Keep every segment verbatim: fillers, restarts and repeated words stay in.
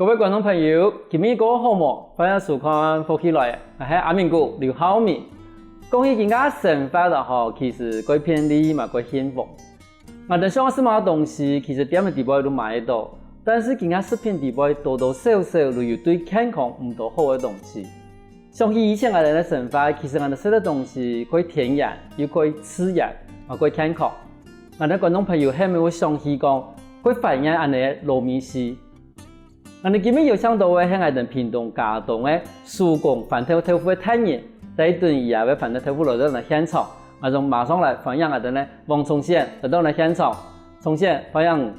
各位觀眾朋友，今晡日過好無？歡迎收看《福氣來了》，𠊎係阿明哥劉浩明。講起今下生活啊吼，其實蓋便利嘛蓋幸福。𠊎兜想愛食麼个東西，其實店仔底背都買得到，但是今下食品底背多多少少都有對健康毋多好个東西。 想起以前𠊎兜个生活，其實𠊎兜食个東西蓋天然，又蓋自然，嘛蓋健康。𠊎兜觀眾朋友係毋係會想起講，蓋懷念恁呢个老味緒？𠊎兜今晡日邀請到个係𠊎兜屏東佳冬个手工番豆豆腐个達人，帶等佢个番豆豆腐來到𠊎兜現場，𠊎兜馬上來歡迎𠊎兜个黃崇賢來到𠊎兜現場。崇賢，歡迎。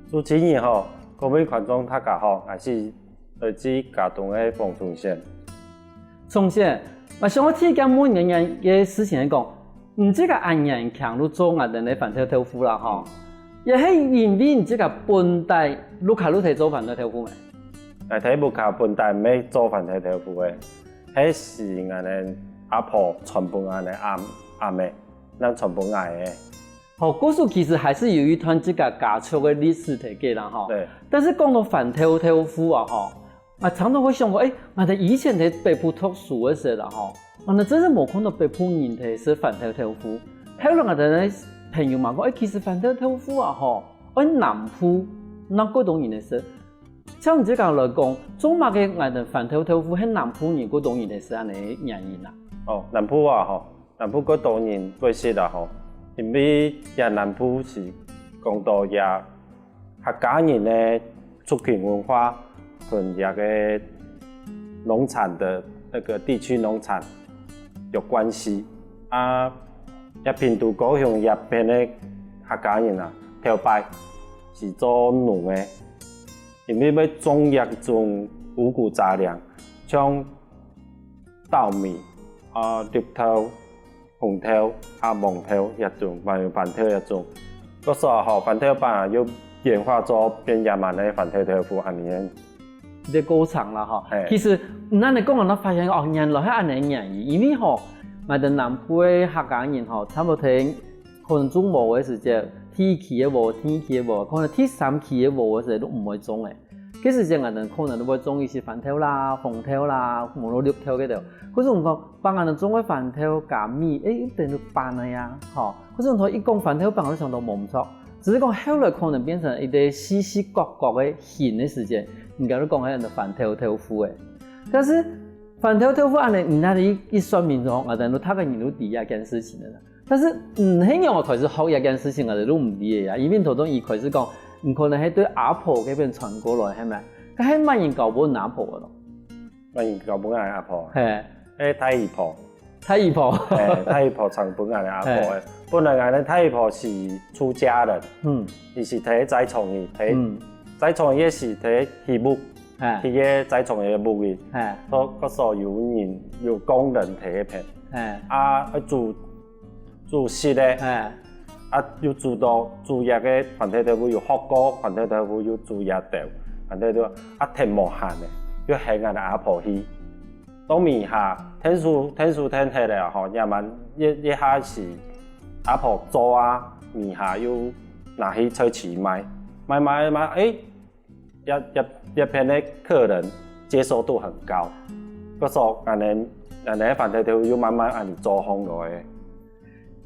主持人好，各位觀眾大家好，𠊎係來自佳冬个黃崇賢。 崇賢，𠊎想愛第一件問你个事情係講，你自家恁年輕就做𠊎兜个番豆豆腐啦吼，也係因為你自家本底屋下就係做番豆豆腐咩？𠊎兜屋下本底毋係做番豆豆腐个，係係𠊎个阿婆傳分𠊎个阿阿姆，正傳分𠊎个。 好，故所其實還係有一段自家家族个歷史在該啦吼。對。但是講到番豆豆腐啊吼，𠊎常常會想講，欸，𠊎兜以前在北部讀書个時節啦吼，𠊎兜真係無看到北部人在食番豆豆腐。後來𠊎兜个朋友嘛講，欸，其實番豆豆腐啊吼，愛南部正蓋多人在食。像你這樣來講，做麼个𠊎兜番豆豆腐係南部人蓋多人在食恁呢个原因啊？哦，南部啊吼， 南部蓋多人會食啊吼，因為這南部係講到這客家人个族群文化同這个農產的那個地區農產有關係。啊，這屏東高雄這片个客家人啊，頭擺係做農个，因為愛種這種五穀雜糧，像稻米、啊，綠豆、 紅豆、啊，黃豆這種，還有番豆這種。故所吼，番豆粄又演化做變野蠻个番豆豆腐恁呢。這過程啦吼，嘿。其實，你恁呢講，𠊎發現哦，原來係恁呢个原因。因為吼，𠊎兜南部个客家人吼，差不多可能種禾个時節，第一期个禾、第二期个禾，可能第三期个禾个時節都毋會種个。 該時節𠊎兜可能都會種一息番豆啦、紅豆啦、無論綠豆該兜。可是𠊎講，分𠊎兜種个番豆加米，欸，又變做粄个呀，吼。可是𠊎一講番豆粄，𠊎就想到無毋著。只是講後來可能變成一個四四角角个形个時節，人家就講係番豆豆腐个。但是番豆豆腐恁呢，你恁呢一，一說明之後，𠊎兜大家人都知這件事情了啦。 但是，嗯，係仰般開始學這件事情，𠊎兜都毋知个呀。因為頭先佢開始講，你可能係對阿婆該片傳過來，係無？該係麼人教分阿婆个咯？麼人教分𠊎阿婆？嘿。係大姨婆。大姨婆。嘿，大姨婆傳分𠊎阿婆个。嘿。本來𠊎个大姨婆係出家人，嗯。佢係在，在創業，在，嗯。在創業係在畜牧，嘿。佢个在創業牧業，嘿。所，所以有人，有工人在該片。嘿。啊，愛煮 煮食个，嘿。啊，又煮到，煮這个番豆豆腐，又學過番豆豆腐，又煮這兜，番豆豆腐，啊，忒無閒了，又喊𠊎个阿婆去。到尾下，𢯭手，𢯭手𢯭忒了吼，也蠻，一，一下係阿婆做啊，尾下又拿去菜市賣，賣賣賣，欸， 這，這，這片个客人接受度很高。故所恁呢，恁呢番豆豆腐又慢慢恁呢做紅落去。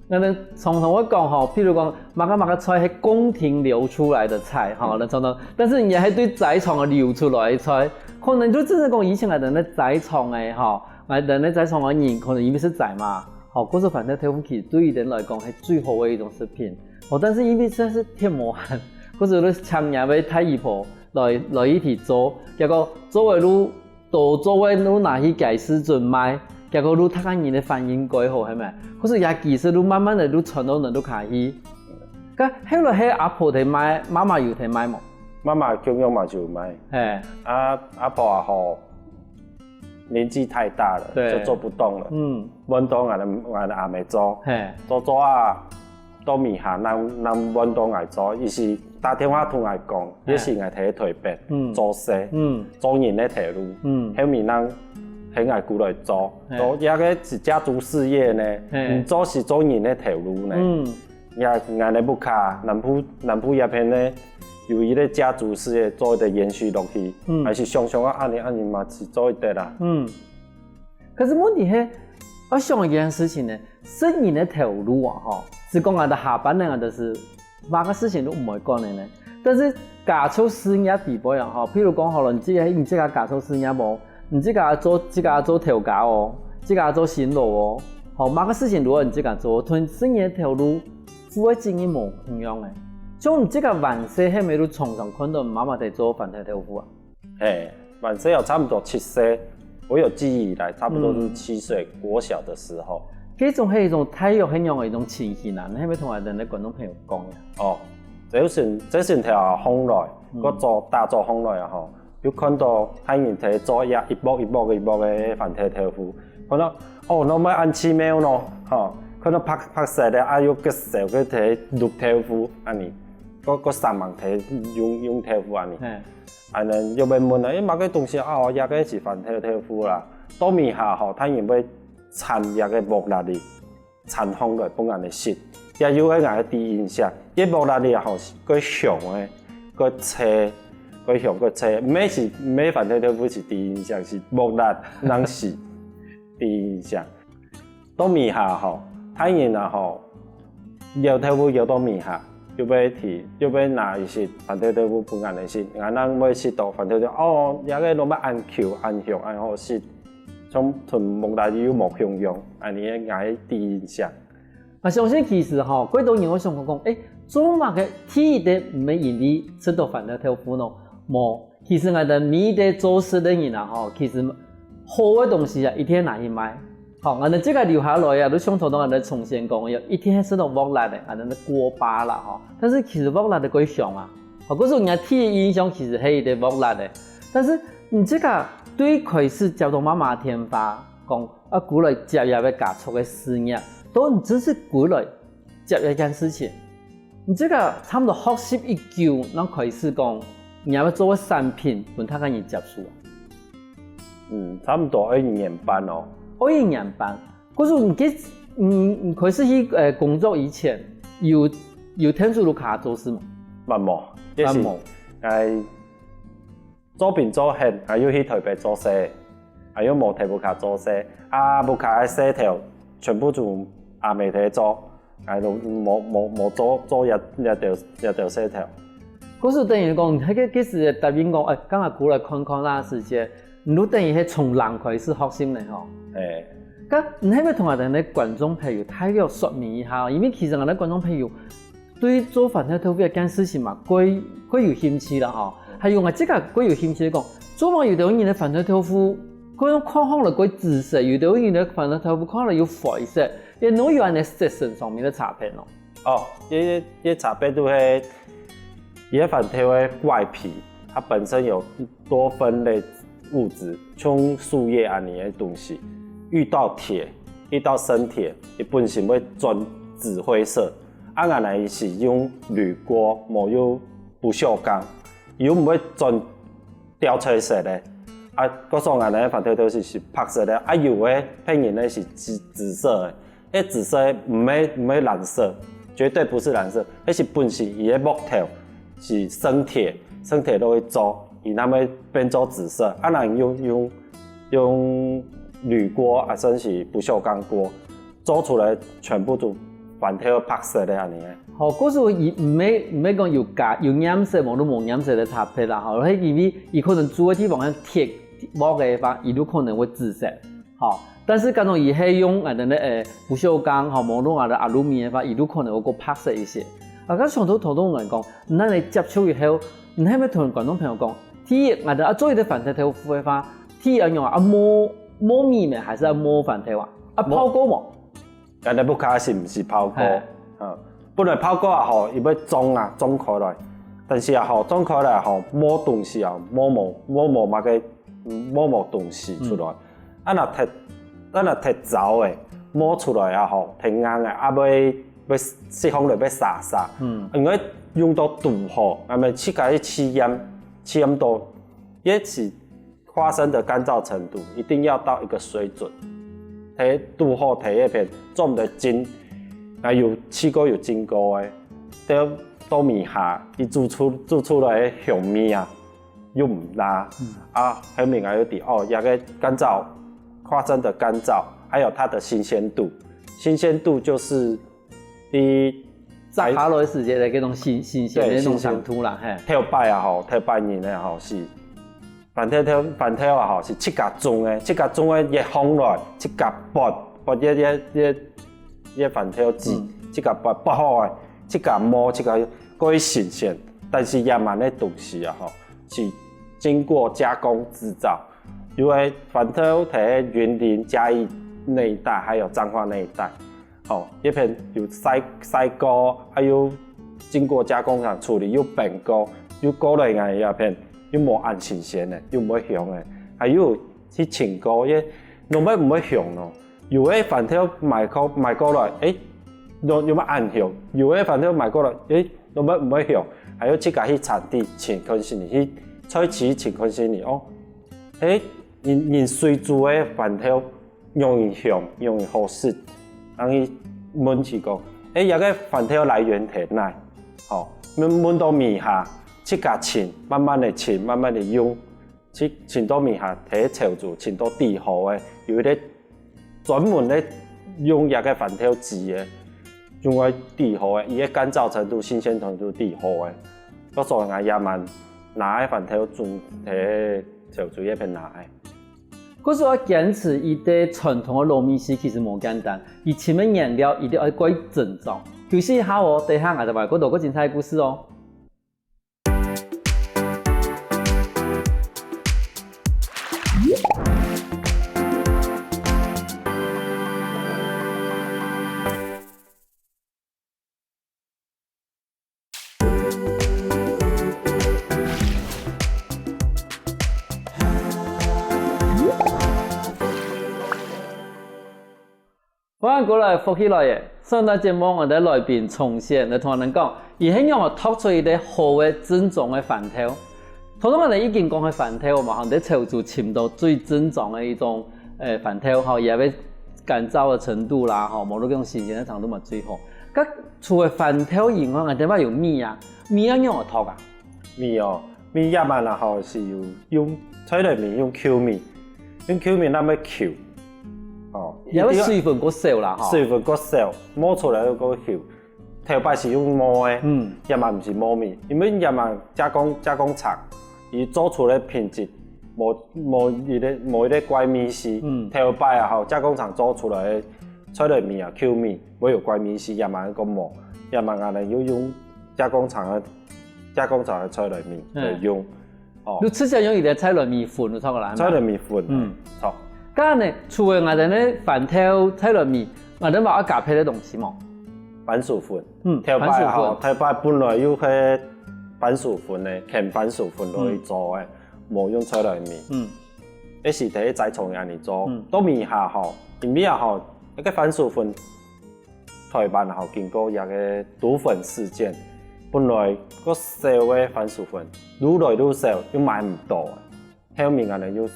𠊎兜常常會講吼，譬如講，麼个麼个菜係宮廷流出來的菜，吼，嗯。那常常，但是你還對齋場流出來的菜，可能就真的講以前𠊎兜个齋場个，吼，𠊎兜个齋場个人，可能因為係齋嘛，吼，故所番豆豆腐其實對佢等來講係最好个一種食品。哦，但是因為實在是忒無閒，故所就請這位大姨婆 來，來一起做，結果做个就多，做个就拿去街市準賣，結果就大家人个反應蓋好，係無？可是這技術就慢慢个就傳到人屋下去。該後來係阿婆在賣，媽媽有在賣無？媽媽共樣嘛就有賣。嘿。啊，阿婆啊吼，年紀太大了，對。就做不動了。嗯。換到𠊎个，𠊎个阿姆做。嘿。做做啊， 到尾下，正，正換到𠊎做，佢係打電話同𠊎講，嘿。這時𠊎在台北，嗯。做事，嗯。做人个頭路，嗯。後面正喊𠊎過來做，嘿。做這个係家族事業呢，嘿。毋做係做人个頭路呢。嗯。也，𠊎个屋下，南部，南部這片呢，有一個家族事業做一個延續落去，嗯，還是想想啊，恁樣恁樣嘛是做一個啦。嗯，可是問題係，我想一件事情呢，食人个頭路啊，吼，係講啊，到下半年啊，就是麼个事情都毋會管个呢。但是家族事業底背啊，吼，譬如講好了，你自家你自家家族事業無，你自家做自家做頭家哦，自家做辛勞哦，吼，麼个事情如果你自家做，同食人个頭路，負个責任無共樣个。像你自家還細，係毋係都常常看到媽媽在做番豆豆腐啊？嘿，還細哦，差不多七歲，我有記憶以來，差不多是七歲，國小的時候。這種係一種大約係仰个一種情形啊，你係毋係同𠊎等个觀眾朋友講呀？哦，這先這先頭啊，後來，嗯，我做大做後來啊吼，又看到大人在做一一包一包一包个番豆豆腐，看到哦，那麼恁奇妙咯，吼，看到白白色个，啊又个小个在滷豆腐，恁樣，个个三忙在用用豆腐恁樣。嘿。 恁樣又會問啊，欸，麼个東西啊？哦，這个係番豆豆腐啦。到尾下吼，大人會摻這个木辣哩，摻放落分𠊎等食。這又係𠊎个第一印象。這木辣哩吼，係較香个，較脆，較香較脆。毋係係，毋係番豆豆腐係第一印象，係木辣正係第一印象。 到尾下吼，大人啊吼，枵豆腐枵到尾下，又會提，又會拿一息番豆豆腐分𠊎等食，𠊎等會食到番豆豆，哦，這个攏愛恁Q、恁香、恁好食，像同木辣又無共樣，恁樣个𠊎个第一印象。啊，相信其實吼，幾多人會想講講，欸，做麼个第一个毋係因為食到番豆豆腐呢？無， 其實𠊎等每一個做事个人啊，吼，其實好个東西啊，一定拿去賣。吼，𠊎等這个留下來啊，就像頭先𠊎等從前講个，一定係食到木辣个，𠊎等个鍋巴啦，吼。但是其實木辣个較香啊，吼，可是𠊎第一印象其實係一個木辣个。但是你這个對開始接到媽媽電話，講啊，過來接這个家族个事業，到你正式過來接這件事情， 你這个差不多學習已久，正開始講，你愛做个產品分大家人接受啊？嗯，差不多愛一年半哦。愛一年半，可是你个，你你開始去呃工作以前，有有跈手在屋下做事無？嘛無，也是嘛無。哎， 做兵做忒，啊又去台北做事，啊又無在屋下做事，啊屋下个事頭全部就阿姆在做，啊都無無無做做這這兜這兜事頭。故所等於講，該个該時个答應講，哎，今下過來看看啦，時節，你都等於係從零開始學習呢吼。哎。該你係毋係同𠊎等个觀眾朋友大約說明一下？因為其實𠊎等觀眾朋友 對做番豆豆腐這件事情嘛，蓋蓋有興趣啦吼。還有𠊎自家蓋有興趣講，做麼有兜人个番豆豆腐，可能看起來蓋紫色，有兜人个番豆豆腐看起來有灰色，也攏有恁呢色澤上面个差別咯。哦，這這差別就係，這番豆个外皮，它本身有多酚類物質，像樹葉恁呢个東西，遇到鐵，遇到生鐵，佢本身會轉紫灰色。 啊，𠊎等係用鋁鍋，無用不鏽鋼，又毋會轉掉色个。啊，故所𠊎等个番豆豆係係白色个，啊有个別人个係紫紫色个。該紫色毋係毋係藍色，絕對不是藍色，該係本身佢个木頭係生鐵，生鐵落去做，佢正會變做紫色。啊，若用用用鋁鍋，啊，甚至不鏽鋼鍋， 做出來全部都番豆白色个恁呢。吼，故所佢毋係毋係講有加有顏色，無就無顏色个差別啦，吼，係因為佢可能煮个地方係鐵鑊个話，佢就可能會紫色，吼。但是假如佢係用𠊎等个呃不鏽鋼，吼，無用𠊎等个aluminum个話，佢就可能會過白色一些。啊，該想到頭先來講，你來接觸以後，你係毋係同觀眾朋友講，第一，𠊎等啊做一個番豆豆腐个話，第一愛用啊，啊，無無米咩，還係愛無番豆啊？啊，無。泡過無？ 𠊎等屋下係毋係泡過？嘿。嗯，本來泡過啊吼，佢會腫啊，腫開來。但是啊吼，腫開來吼，無東西啊，無無無無麼个，無無東西出來。嗯。啊若忒，啊若忒燥个，無出來啊吼，忒硬个，啊會會釋放了會沙沙。嗯。因為用到堵好，啊麼自家去試驗，試驗到，也是 花生的乾燥程度一定要到一個水準。忒堵好忒該片，做毋得浸，啊有試過有浸過个，對，到尾下，佢煮出，煮出來个香味啊，又毋辣。啊，後面還有知，哦，這个乾燥，花生的乾燥，還有它的新鮮度。新鮮度就是你摘下來个時節个該種新，新鮮个該種程度啦，嘿。頭擺啊吼，頭擺人个吼是，番豆，豆，番豆啊吼是自家種个，自家種个一放來，自家剝，剝一，一，一，一番豆子，自家剝，剝好个，自家磨，自家過新鮮。但是野蠻个東西啊吼，是經過加工製造。 有个番豆在雲林、嘉義那一帶，還有彰化那一帶，吼，一片有曬，曬過，還有經過加工廠處理，又冰過，又過來𠊎這片，又無恁新鮮个，又無香个，還有去尋過，也攏乜毋會香咯。有个番豆買過，買過來，誒，又，又乜恁香；有个番豆買過來，誒，攏乜毋會香。還有自家去產地尋看先，去菜市尋看先哦。 誒，人，人水煮个番豆仰仔香，仰仔好食。人去問佢講：「誒，這个番豆來源在哪？」吼，問，問到尾下，自家尋，慢慢个尋，慢慢个用，尋，尋到尾下，在潮州尋到最好个，有一个專門个用這个番豆子个，用个最好个，佢个乾燥程度、新鮮程度最好个。所以𠊎也蠻拿个番豆種在潮州這片拿个。 故所愛堅持一个傳統个老味緒，其實無簡單。佢尋个原料一定愛過正宗。休息一下哦，等一下𠊎兜還過多个精彩故事哦。 歡迎過來，福氣來了！上段節目𠊎兜來賓重現來同𠊎兜講，佢係仰仔擇出一兜好个正宗个番豆。頭先𠊎兜已經講个番豆嘛，吼，在潮州尋到最正宗个一種，呃，番豆，吼，佢个乾燥个程度啦，吼，無論講新鮮个程度嘛最好。該除了番豆以外，𠊎兜還有米啊，米啊仰仔擇啊？米哦， 米這滿啊吼係有用，在來面用球米，用球米那麼球，哦，因為水分較少啦吼。水分較少，磨出來較球。頭擺係用磨个，嗯，這滿毋係磨米，因為這滿加工，加工廠，佢做出來品質無，無一个，無一个怪味緒。嗯，頭擺啊吼，加工廠做出來个在來米啊，球米，會有怪味緒，這滿个無，這滿啊呢又用加工廠个 加工廠个在來米來用。哦，你直接用佢个在來米粉就著啦，係嘛？在來米粉，嗯，著。該呢，除了𠊎兜呢番豆、在來米，𠊎兜還愛加別个東西無？番薯粉，嗯，頭擺啊吼，番薯粉。頭擺本來又係番薯粉呢，牽番薯粉落去做个，無用在來米。嗯，一時第一栽種恁樣做，嗯，到尾下吼，因為啊吼，該个番薯粉 台灣吼經過一个毒粉事件，本來較少个番薯粉，愈來愈少，又買毋到。後面𠊎兜又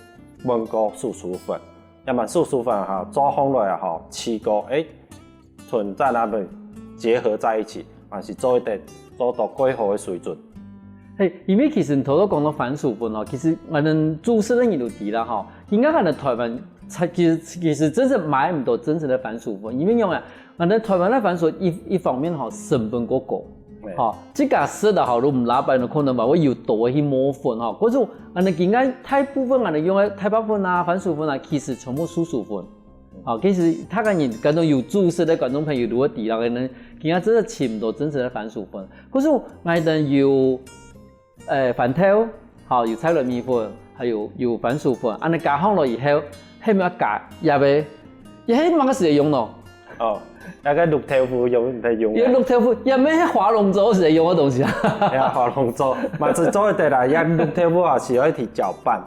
換過樹薯粉，這滿樹薯粉吼，做好來啊吼，試過，誒，同在那邊結合在一起，還係做一个做到較好个水準。嘿，因為其實你頭先講到番薯粉哦，其實𠊎兜做事个人都知啦吼，今下𠊎兜台灣，其實，其實真正買毋到真正个番薯粉，因為仰仔啊， 𠊎兜台灣个番薯一，一方面吼，成本較高，吼，自家食啊吼，都毋罅擺，可能嘛會有多去磨粉吼。可是𠊎兜今下大部分𠊎兜用个太白粉啊、番薯粉啊，其實全部樹薯粉。吼，其實大家人，該種有做事个觀眾朋友，如果知啦，可能今下真个尋毋到真正个番薯粉。可是𠊎兜有 誒，番豆，吼，有在來米粉，還有，有番薯粉，恁樣加好來以後，還愛加鹽个，這係麼个時節用呢？哦，該个綠豆麩用，在用个。這綠豆麩，這毋係划龍舟時節用个東西啊。係啊，划龍舟，嘛係做得啦，這綠豆麩啊係愛去攪拌，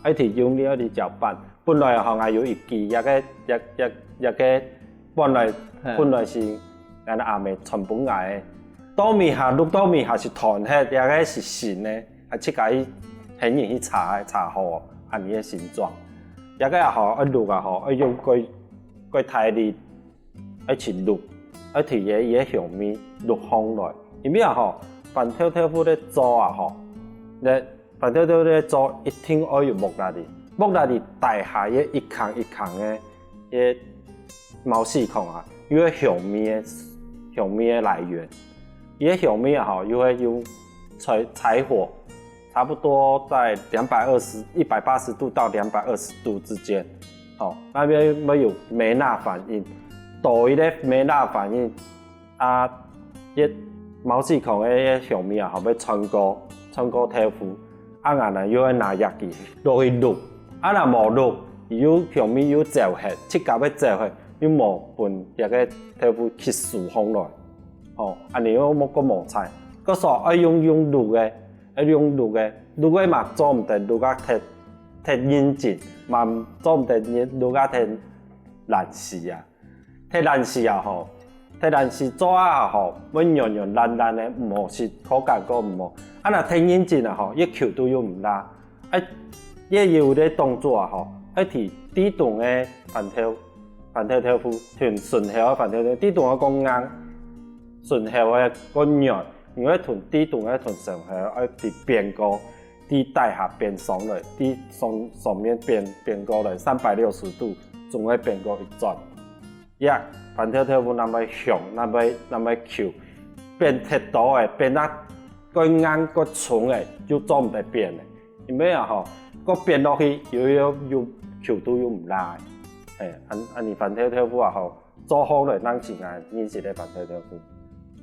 愛去用力，愛去攪拌。本來吼，𠊎有一支，這个，這，這，這个本來，本來係 𠊎阿姆傳分𠊎个。到尾下，摝到尾下係斷忒，這个係新个，啊自家去，喊人去炒，炒好，恁樣个形狀。這个啊吼，愛摝啊吼，愛用較，較大力，愛去摝，愛提佢个，佢个香味摝上來。因為啊吼，番豆豆腐个做啊吼，該番豆豆腐个做一定愛有木瓜粒，木瓜粒底下个一坑一坑个，个毛細孔啊，有个香味个，香味个來源。佢个香味啊吼，又會用柴柴火，差不多在兩百二十、一百八十度到兩百二十度之間，吼，該邊會有梅納反應，多一个梅納反應，啊，一毛細孔个香味啊，後尾穿過穿過豆腐，啊，𠊎呢又愛拿藥劑落去滷，啊，若無滷，佢又香味又走忒，自家會走忒，又無分這个豆腐吸收好來。吼，恁樣又無个無菜，个所愛用用滷个，愛用滷个，滷个嘛做毋得滷甲忒忒認真，嘛做毋得滷甲忒爛死啊。忒爛死啊吼，忒爛死做啊吼，會軟軟爛爛个，毋好食，口感个毋好。啊，若忒認真啊吼，佢Q度又毋罅。啊，佢有个動作啊吼，愛提低檔个番豆番豆豆腐，同順口个番豆豆，低檔个較硬，順口个較軟，因為同低檔个同順口个愛比邊个，對底下邊上來，對上上面邊邊个來三百六十度，總會邊个一轉。呀，番豆豆腐那麼香，那麼那麼Q，邊忒多个，邊那較硬較重个，就做毋得邊个。 因為啊吼，个邊落去又又又Q度又毋罅个。嘿，恁恁樣番豆豆腐啊吼，做好了正係𠊎認識个番豆豆腐。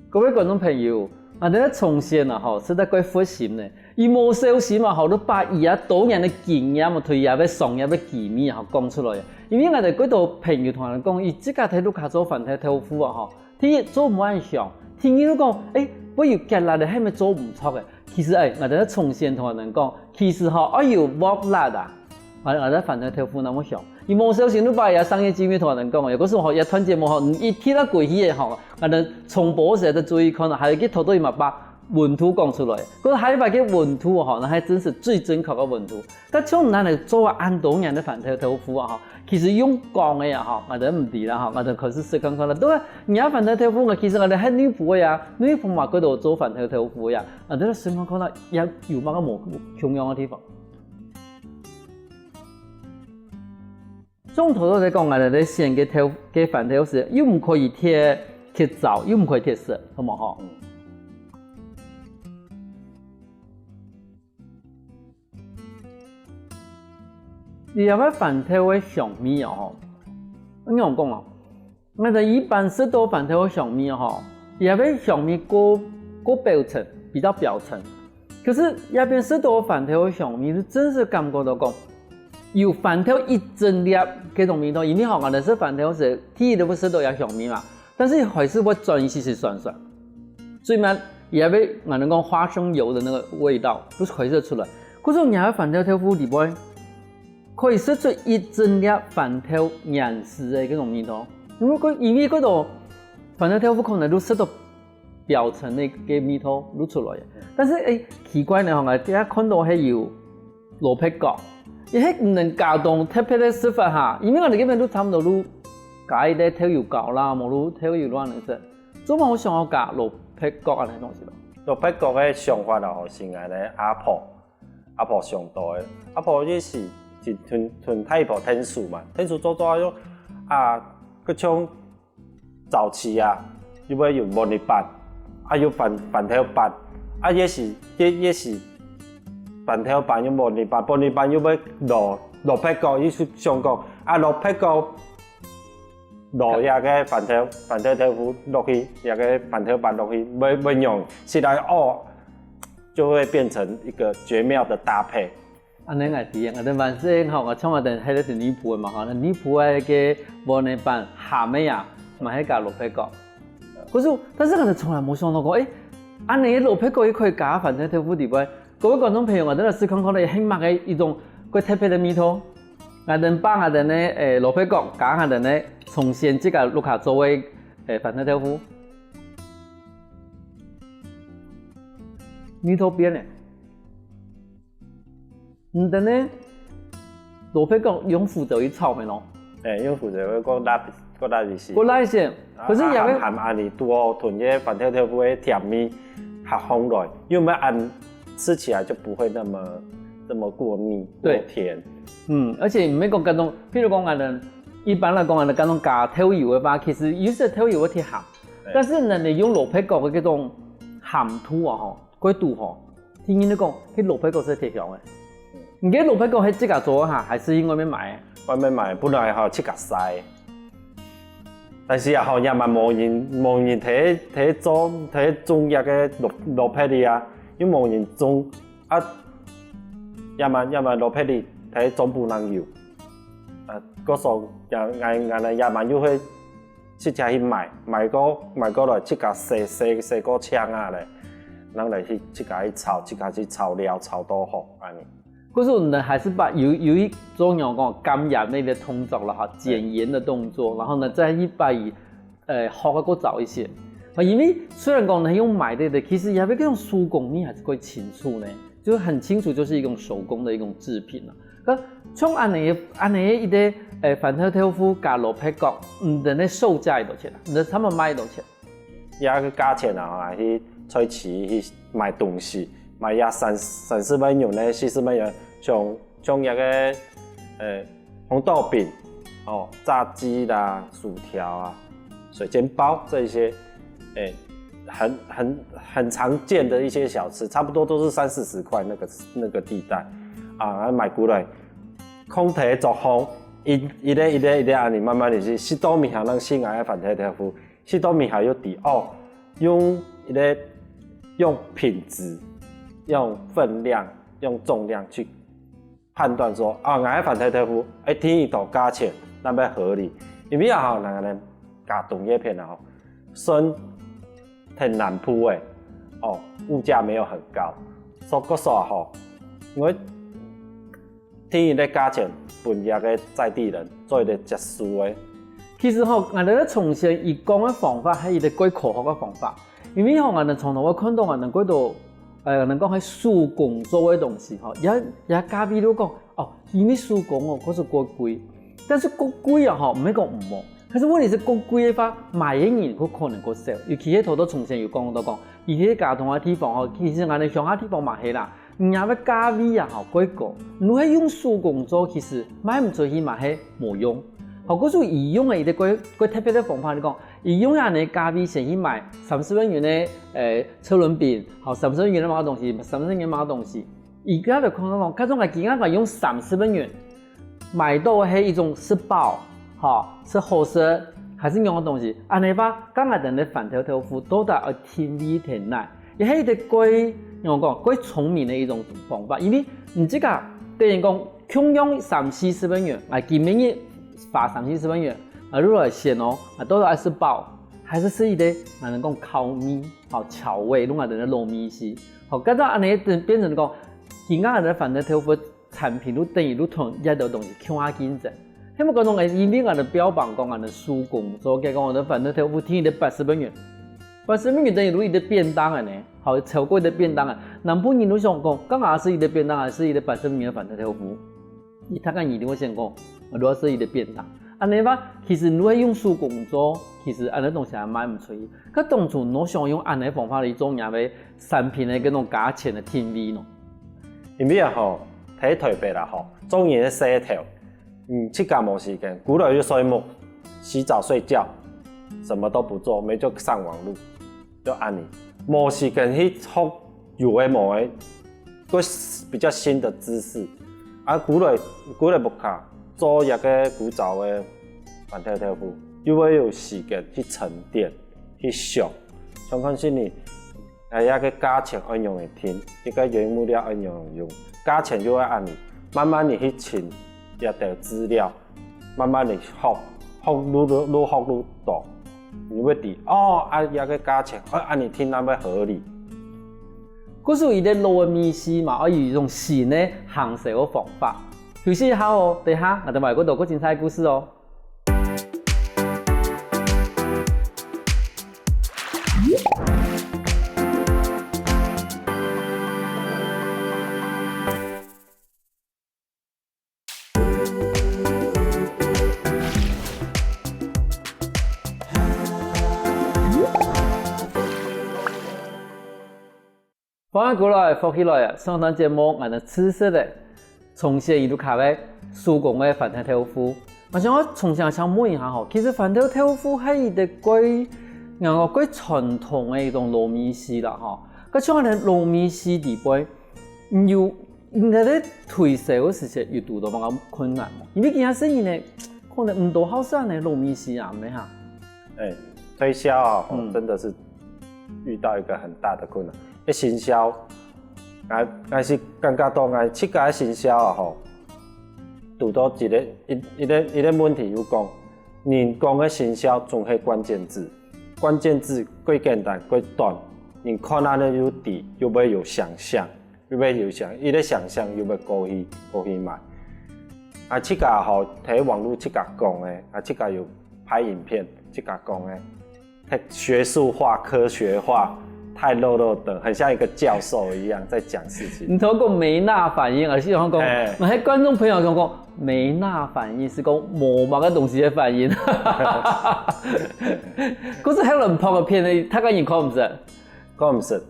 各位觀眾朋友，𠊎兜个從前啊吼，實在過佛心呢。佢無小心啊吼，就把佢啊多年个經驗啊，對佢个商業个機密啊吼講出來啊。因為𠊎兜幾多朋友同𠊎講，佢自家在屋下做番豆豆腐啊吼，第一做毋會恁香，第二就講，誒，會有結辣个，係毋係做毋著个？ 其實誒，𠊎兜從前同𠊎兜講，其實吼，愛有鑊辣啊，𠊎𠊎兜番豆豆腐那麼香。佢無小心就把佢个商業機密同𠊎兜講，有个時候吼，佢段節目吼，你一聽到過去个吼，𠊎兜重播時在注意看，還有去偷偷佢嘛把溫度講出來。可是還有把个溫度吼，那還真是最正確个溫度。 該像𠊎來做啊恁多年个番豆豆腐啊吼，其實用講个啊吼，𠊎兜毋知啦吼，𠊎兜開始試看看啦。對啊，你个番豆豆腐啊，其實𠊎兜係內埔个啊，內埔嘛幾多做番豆豆腐个啊，𠊎兜試看看啦，也有麼个無共樣个地方。像頭先在講，𠊎兜在選个豆个番豆時，又毋可以忒忒燥，又毋可以忒澀，好無吼？ 這个番豆个香味哦吼，仰講哦，𠊎兜一般食到番豆个香味哦吼，這个香味過過表層，比較表層。可是這片食到番豆个香味，係真實感覺到講，有番豆一整粒該種味道。因為吼，𠊎兜食番豆時，第一就會食到這香味嘛，但是還是會轉一息息酸酸。所以嘛， 也會𠊎兜講花生油的那個味道，就開始出來。可是你个番豆豆腐裡背，可以食出一整粒番豆原始个該種味道。因為該因為該種番豆豆腐可能就食到表層个該味道就出來。但是誒，奇怪呢，吼，𠊎這下看到係有蘿蔔角，佢係毋能加當特別个食法哈，因為𠊎兜這片就差不多就加一個豆油膏啦，無就豆油卵个食。 做麼个想愛加蘿蔔角恁樣東西咯？蘿蔔角个想法啊，吼，係𠊎个阿婆，阿婆想到个。阿婆也係，係同同大婆𢯭手嘛，𢯭手做做啊，用啊，該像早期啊，又會有燜泥粄，啊有番番豆粄，啊也係也也係番豆粄用燜泥粄，燜泥粄又會落蘿蔔角，佢就想講啊，蘿蔔角 落這个番豆番豆豆腐落去，這个番豆粄落去，會會用起來哦，就會變成一個絕妙的搭配。恁樣𠊎知，𠊎兜萬歲吼，𠊎像𠊎兜係在內埔个嘛吼，內埔个該燜泥粄鹹个啊，嘛係加蘿蔔角。可是，但是𠊎兜從來無想到過，誒，恁樣个蘿蔔角也可以加番豆豆腐裡背。 各位觀眾朋友，𠊎兜來試看看咧，係麼个一種較特別个味道。𠊎兜把𠊎兜个誒蘿蔔角加𠊎兜个從前自家屋下做个誒番豆豆腐，味道變咧。毋等呢，蘿蔔角用胡椒去炒个咯。誒，用胡椒會過辣過辣一些。過辣一些，可是也會啊鹹鹹恁樣，拄好同這番豆豆腐个甜味較香來，因為恁樣吃起來就不會那麼那麼過膩、過甜。嗯，而且毋免講該種，譬如講恁樣，一般來講恁樣，該種加豆油个話，其實有時豆油會忒鹹，但是呢，你用蘿蔔角个該種鹹度啊，吼，過度吼，聽人講，該蘿蔔角係忒香个。你个蘿蔔角係自家做个哈，還係去外面買？外面買，本來吼自家曬。 但是啊吼，也嘛無人無人提提種提種這个蘿蘿蔔哩啊，又無人種啊，也嘛也嘛蘿蔔哩提種不能有，啊，故所也𠊎𠊎也嘛又會自家去買買過買過來自家洗洗洗過淨啊咧，然後來去自家去炒，自家去炒料炒到好恁樣。 可是呢，還是把有有一種人講減鹽那個動作了哈，減鹽的動作，然後呢，再一把以呃學个過早一些。啊，因為雖然講呢用買的的，其實也被這種手工藝還是會清楚呢，就是很清楚，就是一種手工的一種製品了。可像恁樣恁樣一個呃番豆豆腐加蘿蔔角，嗯，等个售價幾多錢啊？你的他們賣幾多錢？ 這个價錢啊，去菜市去買東西，買這三三十萬元呢，四十萬元，像像這个呃紅豆餅，哦，炸雞啦、薯條啊、水煎包這一些，誒，很很很常見的一些小吃，差不多都是三四十塊那個那個地帶啊，買過來，放在桌項，一一个一个一个恁樣慢慢的去，食到面還能食𠊎个番豆豆腐。 食到面還有知哦，用一个用品質、用分量、用重量去判斷說，啊，𠊎个番豆豆腐，誒，定一个價錢，那邊合理。因為啊，吼，𠊎个加東這片啊，吼，算在南部誒，哦，物價沒有很高，所以故所啊，吼，𠊎 定一个價錢分這个在地人做一个接受个。其實吼，𠊎兜從前佢講个方法係一个較科學个方法，因為吼，𠊎兜從頭會看到𠊎兜過多，呃，𠊎兜講係手工做个東西吼，也也咖啡都講哦，因為手工哦，可是較貴，但是較貴啊吼，毋係講毋好，但是問題是較貴个話，買个人會可能較少，尤其係頭頭從前有講到講，佢係加東个地方吼，其實𠊎兜鄉下地方嘛係啦。 若个價位啊，吼，較高。如果用手工做，其實賣毋出去嘛係無用。好，故所佢用个一个較較特別个方法，你講，佢用恁樣个價位先去買三十萬元个呃車輪餅，好，三十萬元个麼个東西，三十萬元个麼个東西。佢个就看到講，假使𠊎今下用三十萬元， 買到个係一種食飽，吼，食好食，還係仰个東西？恁樣話，該𠊎兜个番豆豆腐到底愛定位在哪？這係一个較，仰講，較聰明个一種方法，因為你自家等於講，共樣三四十萬元，啊，今晡日花三四十萬元，啊，落來選哦，啊，到底愛食飽，還係食一个，𠊎兜講調味，吼，調味，用𠊎兜个老味緒，吼，該到恁樣變變成講，今下个番豆豆腐 產品就等於就同這兜東西共下競爭。係無講講，因為𠊎兜標榜講𠊎兜手工做，結果𠊎兜番豆豆腐定一个八十萬元，八十萬元等於就一个便當个呢，好，超過一个便當个。南部人就想講，該𠊎食一个便當，還係一个八十萬元个番豆豆腐？佢大概一定會想講，𠊎就愛食一个便當。恁樣話，其實你愛用手工做，其實恁樣東西還賣毋出去。該當初你想用恁樣方法來做若个產品个該種價錢个定位呢？ 因為啊吼，在台北啦吼，做人个事頭，嗯，自家無時間，歸日就睡目，洗澡睡覺，什麼都不做，每就上網路，就恁樣，無時間去學有的無的，个比較新的知識。啊，歸日歸日屋下做一个古早个番豆豆腐，又會有時間去沉澱、去想，想看是你 哎，這个價錢愛仰仔定，這个原物料愛仰仔用，價錢就會恁樣，慢慢仔去尋這兜資料，慢慢仔學，學愈愈愈學愈多，你會知哦，啊，這个價錢，哦，恁樣定正會合理。故所佢个老个味緒嘛，愛有一種新个行銷个方法。休息一下哦，等下𠊎兜還有更多更精彩个故事哦。歡迎過來，福氣來啊！上段節目，𠊎等試食个，從前一路卡个手工个番豆豆腐。𠊎想要從先想問一下吼，其實番豆豆腐係一個蓋，𠊎講蓋傳統个一種糯米食啦吼。該像恁樣糯米食裡背，有，你在推銷个時節有堵到麼个困難無？因為今下細人呢，可能毋多好食呢糯米食啊，毋係哈？哎，推銷啊，吼嗯真的是遇到一個很大的困難。那行銷，𠊎，𠊎是感覺到𠊎自家个行銷啊，吼，堵到一個，一，一個，一個問題，有講，人講个行銷總係關鍵字，關鍵字蓋簡單蓋短，人看恁樣又知，又會有想像，又會有想，一個想像又會過去，過去買。啊，自家吼，在網路自家講个，啊，自家有拍影片，自家講个，太學術化、科學化，太落落等，很像一個教授一樣在講事情。你透過梅納反應，而且好像講，哎那些觀眾朋友講講梅納反應是講某某个東西的反應。可是黑人拍个片呢，大概你看毋出。看毋出，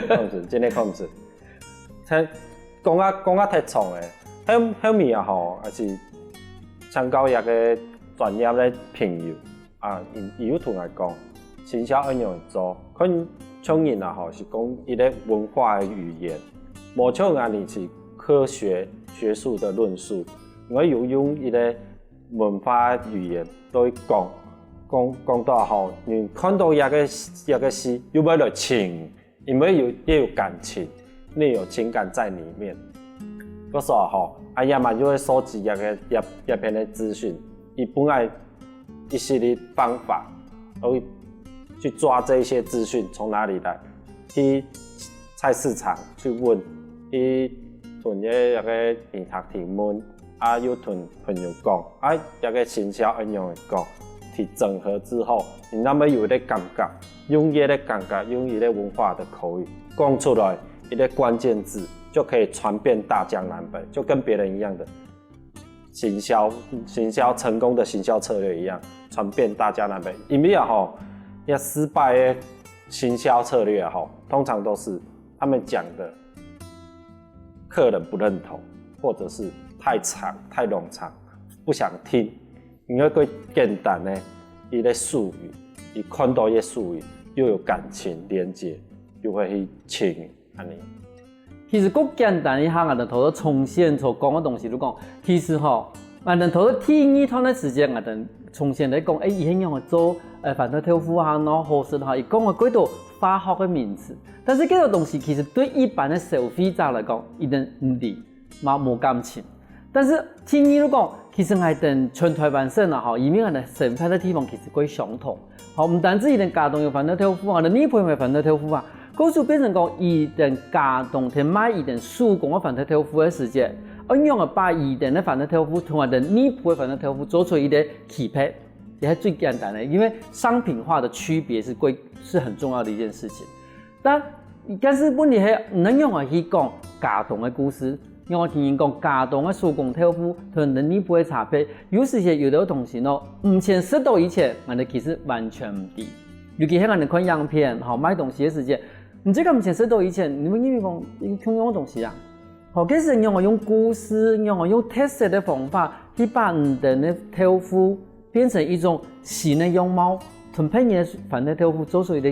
看毋出，真的看毋出。他講啊講啊太長了，後後面啊吼，還是參考一個專業的朋友啊，伊伊有同𠊎講，行銷愛仰做，看像人啊吼，是講一個文化的語言，無像𠊎等是科學學術的論述，𠊎有用一個文化語言對講講講到吼，你看到一個一個事，又會來尋。因為有也有感情，你有情感在裡面。故所吼，啊，也嘛就會收集這個這這片的資訊，佢本來一系列方法，都去抓這一些資訊從哪裡來，去菜市場去問，去同這個警察提問，啊，又同朋友講，啊，這個行銷恁樣講，去整合之後，你那麼有一個感覺，用一個感覺，用一個文化的口語講出來，一個關鍵字就可以傳遍大江南北，就跟別人一樣的行銷，行銷成功的行銷策略一樣，傳遍大江南北。因為啊吼，要失敗的行銷策略啊吼，通常都是他們講的客人不認同，或者是太長太冗長，不想聽。應該較簡單的一個術語，你看到一個術語，又有感情連接，又會去聽，恁樣。其實較簡單一下，𠊎等頭頭從先所講个東西，就講，其實吼，𠊎等頭頭第二段个時間，𠊎等從先來講，哎，佢係仰仔做，呃，番豆豆腐啊，然後好食哈，佢講个幾多化學个名詞，但是這個東西其實對一般个消費者來講，一定毋知，嘛無感情。但是第二就講，其實𠊎等全台灣省啊，吼，因為𠊎等生活个地方其實較相同，吼，毋單止佢等佳冬有番豆豆腐啊，你內埔有番豆豆腐啊，故所變成講，佢等佳冬在賣佢等手工个番豆豆腐个時節，仰仔把佢等个番豆豆腐同𠊎等內埔个番豆豆腐做出一個區別，也係最簡單个，因為商品化的區別是最是很重要的一件事情。但但是問題係，你仰仔去講佳冬个故事，仰仔聽人講佳冬个手工豆腐同人內埔个差別，有時節有兜東西呢，毋曾食到以前，𠊎等其實完全毋知。尤其係𠊎等看影片，吼，賣東西个時節，毋知敢毋曾食到以前，你會認為講，共樣个東西啊。吼，其實仰仔用故事，仰仔用特色个方法，去把你等个豆腐變成一種新个樣貌，同別人个番豆豆腐做出一個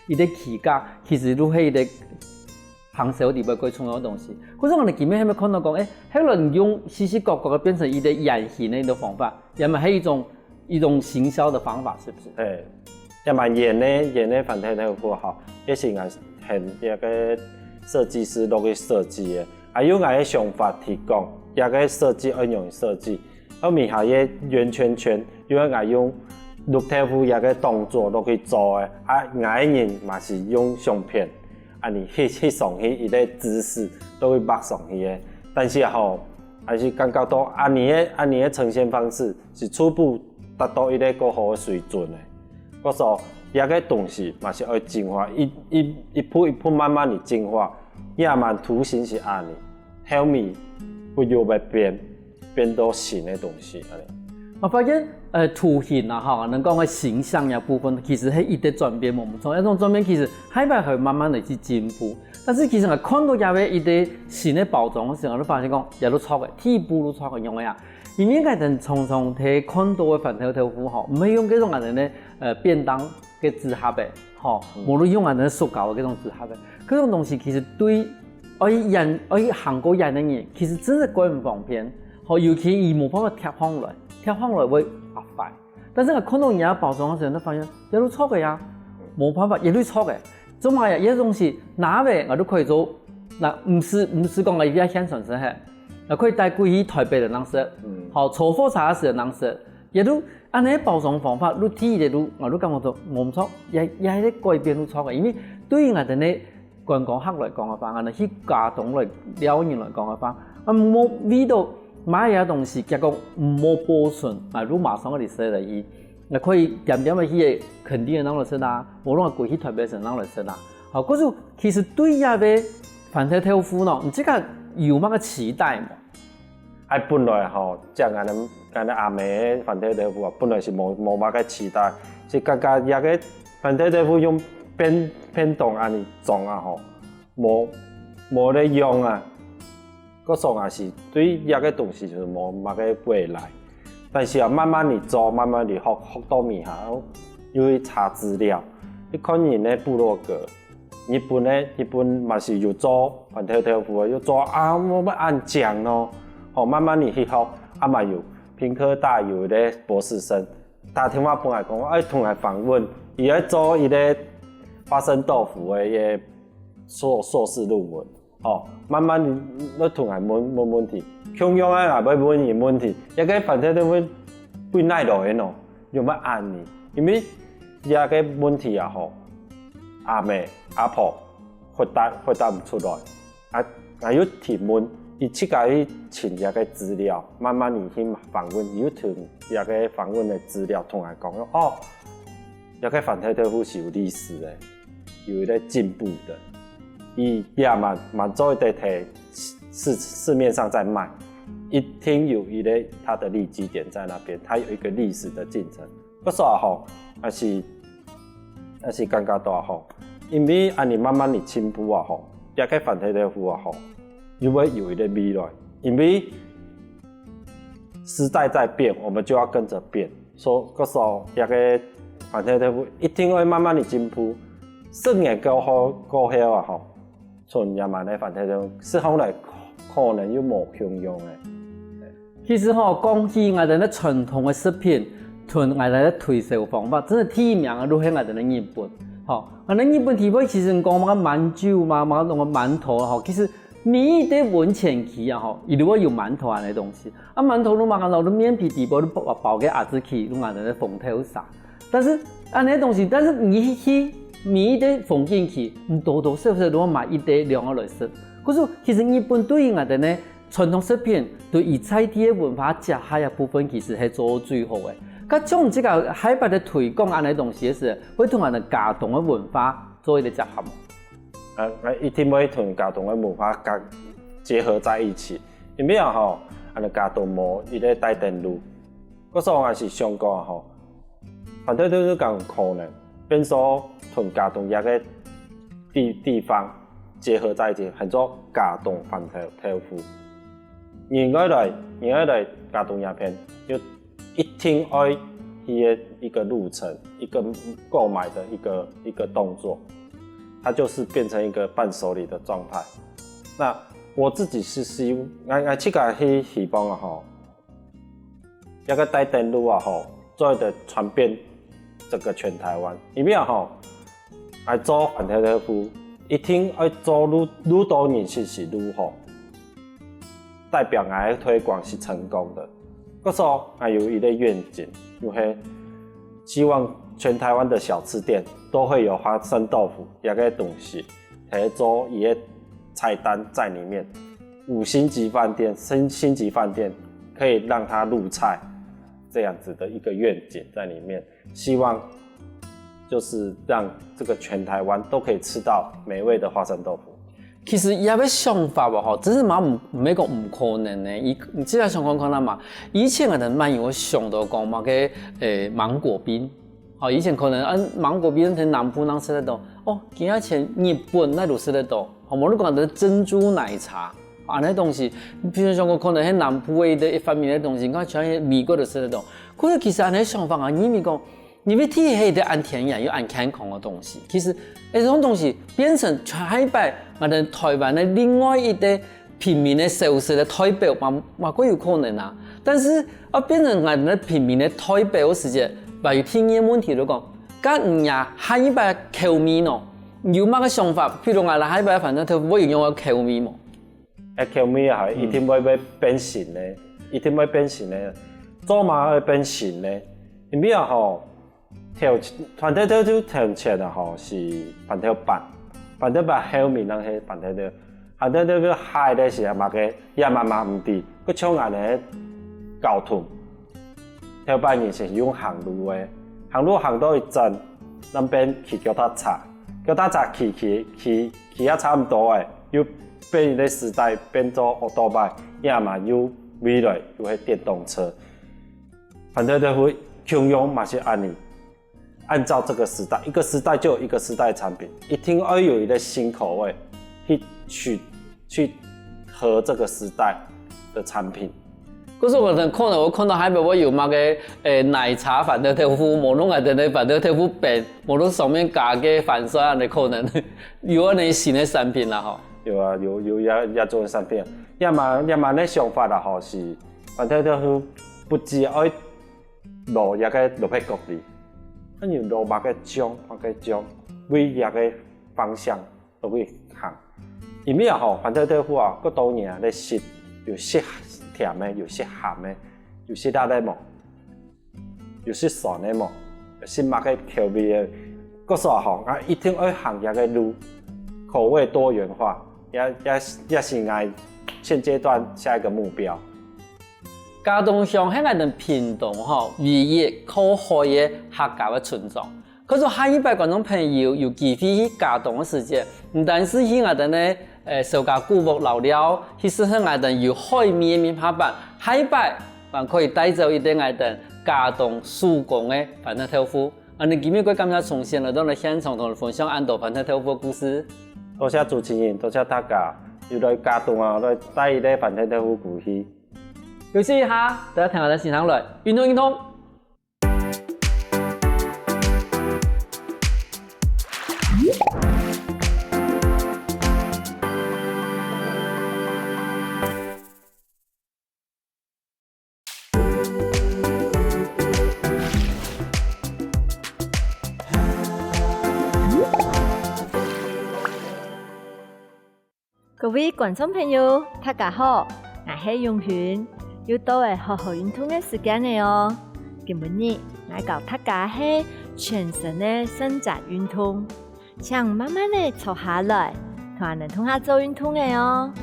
一個區隔，其實就係一個行銷裡背最重要个東西。可是𠊎等今晡日還無看到講，哎，還有人用四四角角个變成一個圓形个一個方法，也嘛係一種一種行銷的方法，是不是？嘿，也蠻圓个，圓个番豆豆腐吼，也是𠊎很那個設計師落去設計个，啊，用𠊎个想法提供，這個設計愛仰設計，後面還有圓圈圈，因為𠊎用綠豆腐這個動作落去做个，啊，𠊎个人嘛是用相片，啊，你翕翕上去一個姿勢，都會畫上去个。但是吼，還是感覺到恁樣个恁樣个呈現方式是初步達到一個較好个水準个。故所這個東西嘛是愛進化，一一一步一步慢慢的進化，也蠻圖形是恁樣，後面會有會變，變到新个東西恁樣。𠊎發現，呃，圖形啊，吼，人講个形象个部分，其實係一直轉變，無錯。該種轉變其實還愛慢慢个去進步。但是其實𠊎看到這位一個新个包裝个時候，𠊎就發現講，也都著个，第一步都著个，仰仔啊？因為𠊎等常常在看到个番豆豆腐吼，毋係用這種𠊎等个，呃，便當个紙盒个，吼，無論用𠊎等个塑膠个這種紙盒个，這種東西其實對愛遠，愛行過遠个人，其實真个蓋毋方便。吼，尤其佢無辦法貼上來，貼上來會壓壞。但是𠊎看到人家包裝个時候，就發現，這都著个呀，無辦法，這都著个。做麼个呀？這東西拿來，𠊎都可以做，該毋係，毋係講𠊎一定愛現成食係，𠊎可以帶歸去台北个人食，好，坐火車个時个人食，這都恁樣包裝方法，都第一个都，𠊎都感覺到無錯，也，也係改變都著个，因為對於𠊎等个 觀光客來講个話，恁樣去佳冬來尞人來講个話，啊，無為到買這東西，結果無保存，啊，就馬上个食落去，該可以點點个去墾丁个人來食啦，無論歸去台北个人來食啦。好，故所其實對這个番豆豆腐呢，你自家有麼个期待無？ 哎，本來吼，像𠊎等，𠊎等阿姆个番豆豆腐啊，本來係無，無麼个期待，係感覺這个番豆豆腐用便，便當恁樣裝啊吼，無，無得用啊。故所也係對這个東西就無麼个未來。但是啊，慢慢地做，慢慢地學，學到尾下，又去查資料，去看人个部落格， 日本呢，日本嘛係有做番豆豆腐个，有做啊，無愛恁靚咯。吼，慢慢地去學，啊嘛有屏科大有一個博士生打電話分𠊎講，愛同𠊎訪問，佢愛做一個花生豆腐个一個碩，碩士論文。吼，慢慢地愛同𠊎問，問問題，共樣啊，𠊎愛問佢問題，這個番豆豆腐對哪來个呢？有無恁樣？因為這個問題啊，吼， 阿姆、阿婆回答，回答毋出來。啊，𠊎又提問，佢自家去尋這個資料，慢慢地去訪問，佢又同這個訪問个資料同𠊎講，哦，這個番豆豆腐係有歷史个，有一個進步个，佢也蠻，蠻做得在市，市面上在賣，一定有一個它的利基點在那邊，它有一個歷史的進程。 故所啊吼，也係，也係感覺到啊吼，因為恁樣慢慢地進步啊吼，這個番豆豆腐啊吼，又會有一個未來，因為時代在變，我們就要跟著變。所以，故所這個番豆豆腐一定會慢慢地進步。十年過後，過後啊吼， 像這滿个番豆豆，食起來可能又無共樣个。其實吼，講起𠊎兜个傳統个食品，同𠊎兜个推銷方法，真个第一名个就係𠊎兜个日本。吼，𠊎兜日本地位其實講麼个饅頭嘛，麼个饅頭吼，其實每一個溫泉區啊吼，佢都會有饅頭恁樣个東西。啊，饅頭就嘛，然後就麵皮底部就包，包个阿姊去，就𠊎兜个紅豆沙。 但是恁樣个東西，但是你去每一個風景區，你多多少少都會買一個兩個來食。可是其實日本對於𠊎兜个傳統食品，對於在地个文化結合个部分，其實係做到最好个。該像這個海拔个推廣恁樣个東西个時，會同𠊎兜佳冬个文化做一個結合無？啊，啊，一定會同佳冬个文化結，結合在一起。因為啊吼，恁樣佳冬無一個大登陸， 故所𠊎係想講吼，反正就是講可能，變做同佳冬這個地，地方結合在一起，喊做佳冬番豆，豆腐。人愛來，人愛來佳冬這片，就一定愛去个一個路程，一個購買的一個，一個動作，它就是變成一個伴手禮的狀態。那我自己是希，𠊎，𠊎自家係希望啊吼， 這個大登陸啊吼，做得傳遍整個全台灣。因為啊吼，𠊎做番豆豆腐，一定愛做愈，愈多人食係愈好，代表𠊎个推廣係成功的。故所𠊎有一個願景，就係希望全台灣的小吃店都會有花生豆腐這個東西，來做一個菜單在裡面。五星級飯店、星，星級飯店可以讓它入菜，這樣子的一個願景在裡面。希望就是讓這個全台灣都可以吃到美味的花生豆腐。其實這个想法吧，吼，真係嘛毋，毋係講毋可能呢。你，你自家想看看啊嘛，以前𠊎兜嘛有想到講麼个，欸，芒果冰。吼，以前可能，啊，芒果冰在南部正食得到，哦，幾下前日本哪都食得到。吼，無你講个珍珠奶茶，啊，恁樣東西，比如講可能係南部个一，一方面个東西，你看像美國都食得到。可是其實恁樣想法啊，你咪講， 因為鐵係一個恁天然又恁健康个東西，其實這種東西變成下一擺𠊎兜台灣个另外一個平民个小食个代表嘛，嘛過有可能啊。但是愛變成𠊎兜平民个代表个時節，還有第二個問題就講，該你啊下一擺口味呢？有麼个想法？譬如𠊎兜下一擺飯糰豆腐會有仰般个口味無？ 欸，口味啊，一定會，會變形个，一定會變形个，做麼个會變形呢？因為啊吼，頭，飯糰豆腐頭前啊吼係飯糰粄，飯糰粄後面正係飯糰豆腐，飯糰豆腐下个時節麼个，也嘛嘛毋知，佢像恁樣个交通。 頭擺人係用行路个，行路行到一陣，正變騎腳踏車，腳踏車騎騎騎騎啊差毋多个，又變一個時代變做奧多拜，也嘛又未來又係電動車。飯糰豆腐共樣嘛係恁樣，按照這個時代，一個時代就有一個時代的產品，一定愛有一個新口味去去去合這個時代的產品。 可是𠊎兜可能會看到下擺會有麼个，欸，奶茶飯糰豆腐，無論𠊎兜个飯糰豆腐餅，無論上面加个番薯恁樣可能有恁樣新个產品啦吼。有啊，有，有這，這種產品。也嘛，也嘛个想法啦吼，係飯糰豆腐不止愛落這個蘿蔔角哩，還有落麼个醬，麼个醬，為這個方向 都會行。因為啊吼，番仔豆腐啊，過多年啊，來食，有食甜个，有食鹹个，有食辣个無？有食酸个無？有食麼个口味个？故所啊吼，𠊎一定愛行這個路，口味多元化，也也也是𠊎現階段下一個目標。佳冬鄉係𠊎等屏東吼唯一靠海个客家个村莊。 可是下一擺觀眾朋友有機會去佳冬个時節，毋單止去𠊎兜个，呃，小家古屋遶尞，去食忒𠊎兜有海味个面帕粄，下一擺還可以帶走一兜𠊎兜佳冬手工个番仔豆腐。恁樣今晡日過感謝松先來到𠊎兜現場同𠊎兜分享恁多番仔豆腐个故事。多謝主持人，多謝大家，又來佳冬啊，來帶一兜番仔豆腐過去。休息一下，大家聽下先生來，運動運動。 各位觀眾朋友，大家好，𠊎係永勳，又到了好好運動个時間了哦。今晡日𠊎教大家係全身个伸展運動，請慢慢仔坐下來，同𠊎兜共下做運動仔哦。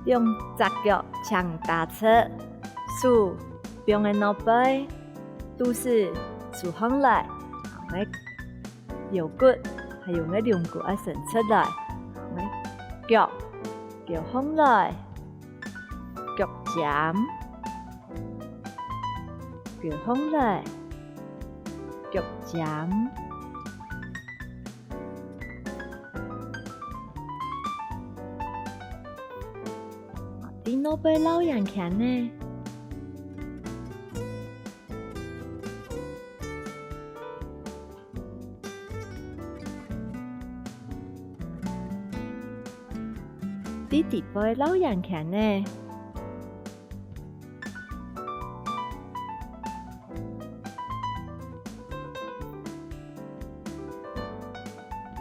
兩隻腳請打直，手放在腦背，肚屎收䟘來，後尾腰骨還有𠊎龍骨愛伸直來，後尾腳，腳䟘來，腳尖，腳䟘來，腳尖。 在腦背繞圓圈仔。在底背繞圓圈仔。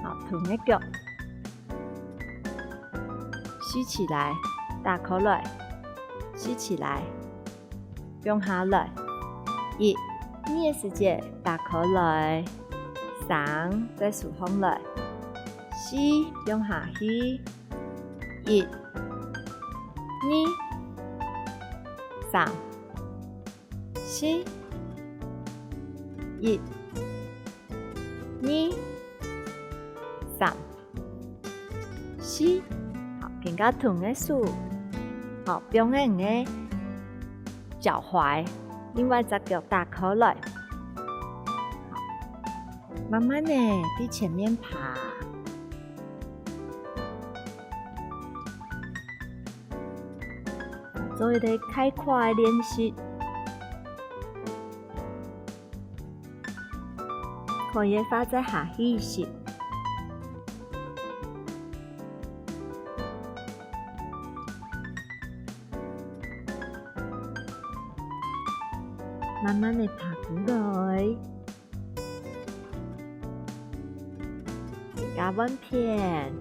好，同个腳。豎起來，打開來，豎起來，放下來。一、二个時節打開來，三、再收䟘來，四、放下去，一、二、三、 四、一、二、三、四。好，今下同个手，好，放个你个腳踝，另外隻腳打開來。好，慢慢个在前面爬。 做一個開胯个練習。可以个話再下去一息。慢慢个爬起來。 加換片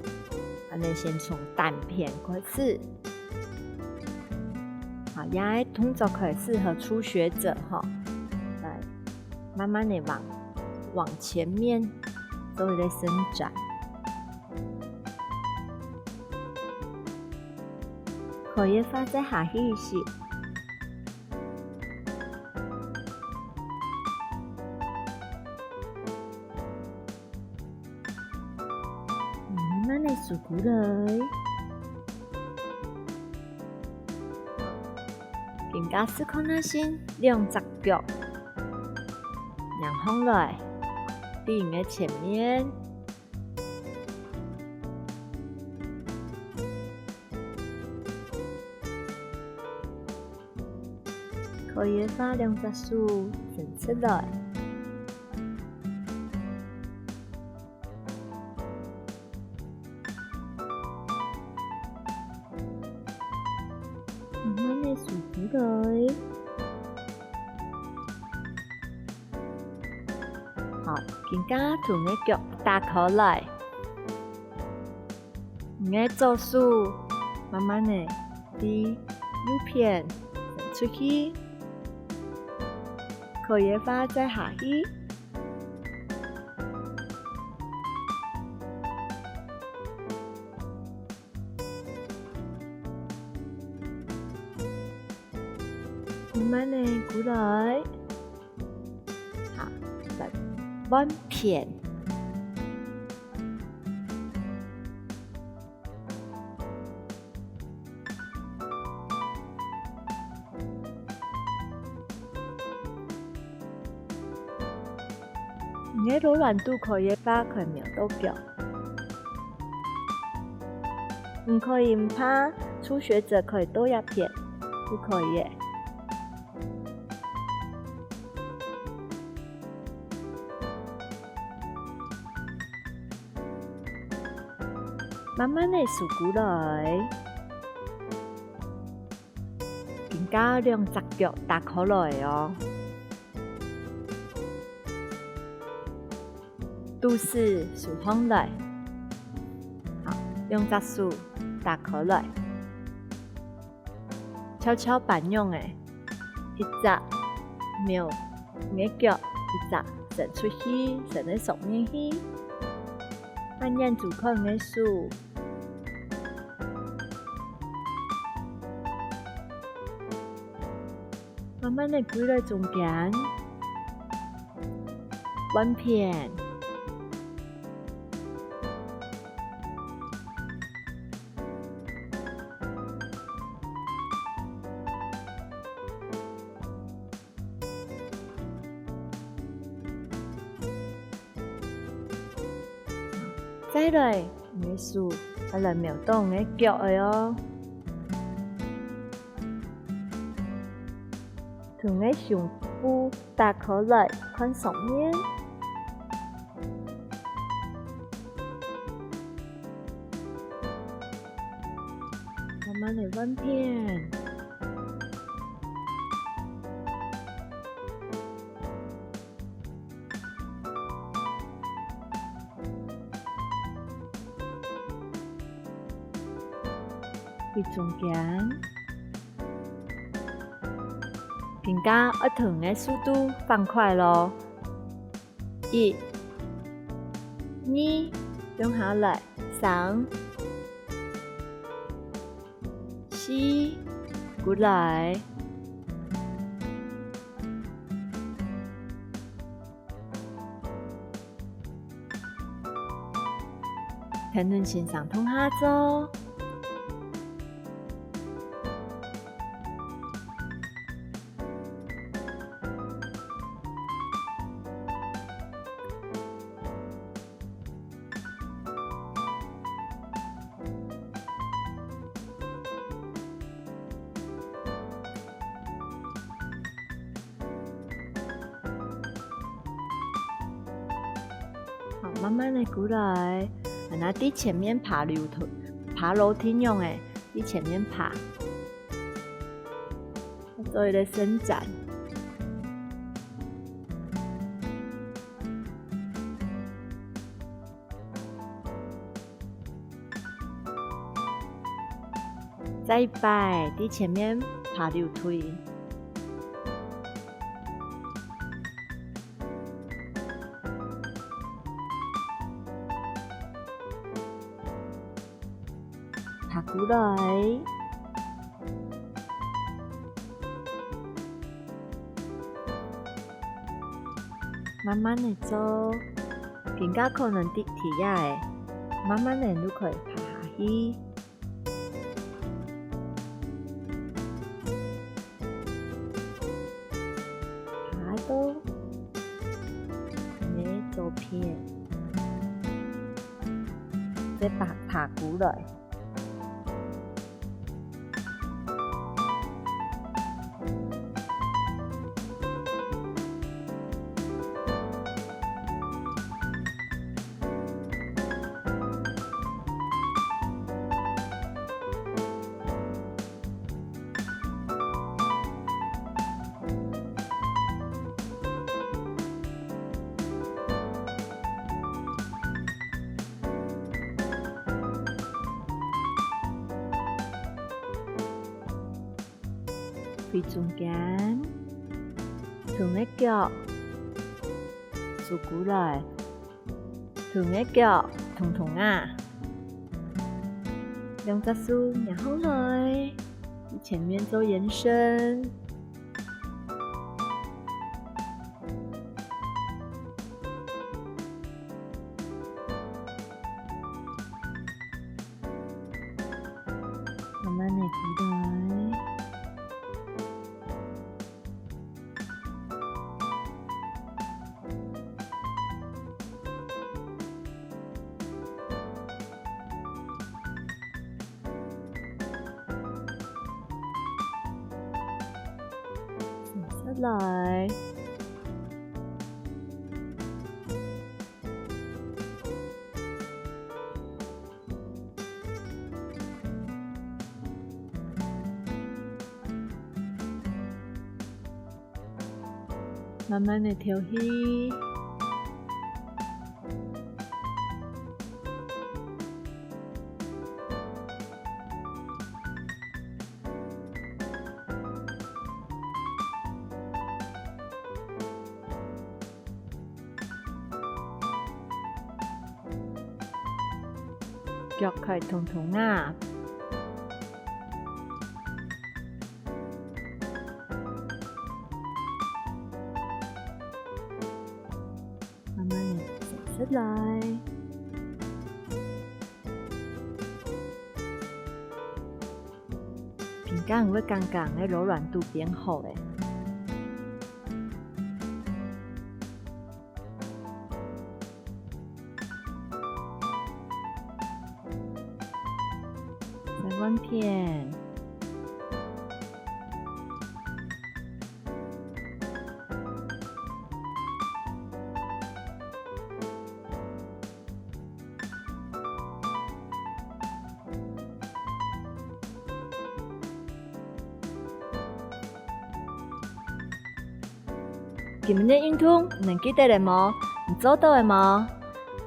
，𠊎等先從單片開始。好，這個動作可以適合初學者吼。來，慢慢的往，往前面做一個伸展。可以个話再下去一息。 慢慢的收起來。今下試看啊，先兩隻腳，仰䟘來，在你个前面。 可以个話，兩隻手伸出來。慢慢的收起來。好，今下同你个腳打開來。 你个左手慢慢的對右片伸出去，可以个話再下去。慢慢的過來。 好，來換片。你个柔軟度可以个話，可以摸到腳。毋可以毋怕，初學者可以倒一片，就可以了。 慢慢的收起來。今下兩隻腳打開來哦。 肚屎收䟘來。好，兩隻手打開來。蹺蹺板樣仔，一隻摸你个腳，一隻伸出去，伸到上面去。慢慢仔看你个手。 慢慢的歸來中間，換片。 再來，你个手愛來摸著你个腳仔哦。同你个胸脯打開來看上面。慢慢的換片。 在中間。今下愛同你个速度放快咯。一、二，放下來，三、四，過來。跈等先生同下做。 好，慢慢仔跍落來，恁仔在前面爬樓梯，爬樓梯樣仔，在前面爬，做一個伸展。 再一擺，在前面爬樓梯。爬跍來。 慢慢仔做，今下可能在地下仔，慢慢仔就可以爬下去。爬到你个左片，再爬，爬跍來。 對中間，同个腳收跍來，同个腳動動啊，兩隻手擎䟘來，前面做延伸。 慢慢仔跍來。坐下來。 慢慢仔敨氣。 腳開動動啊。慢慢仔伸出來。 平常會感覺个柔軟度變好咧。再換片。 今日个運動，你記得了無？你做到了無？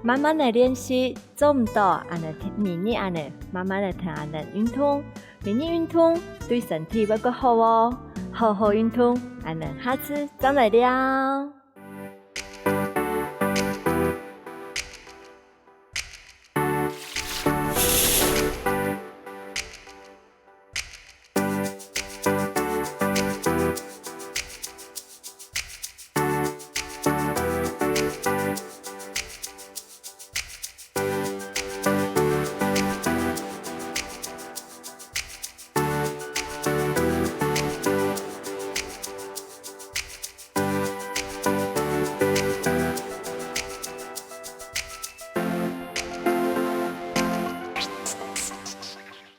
慢慢仔練習，做毋到，恁仔每日恁仔，慢慢仔跈恁仔運動，每日運動對身體會較好哦。好好運動，恁仔下次正來尞。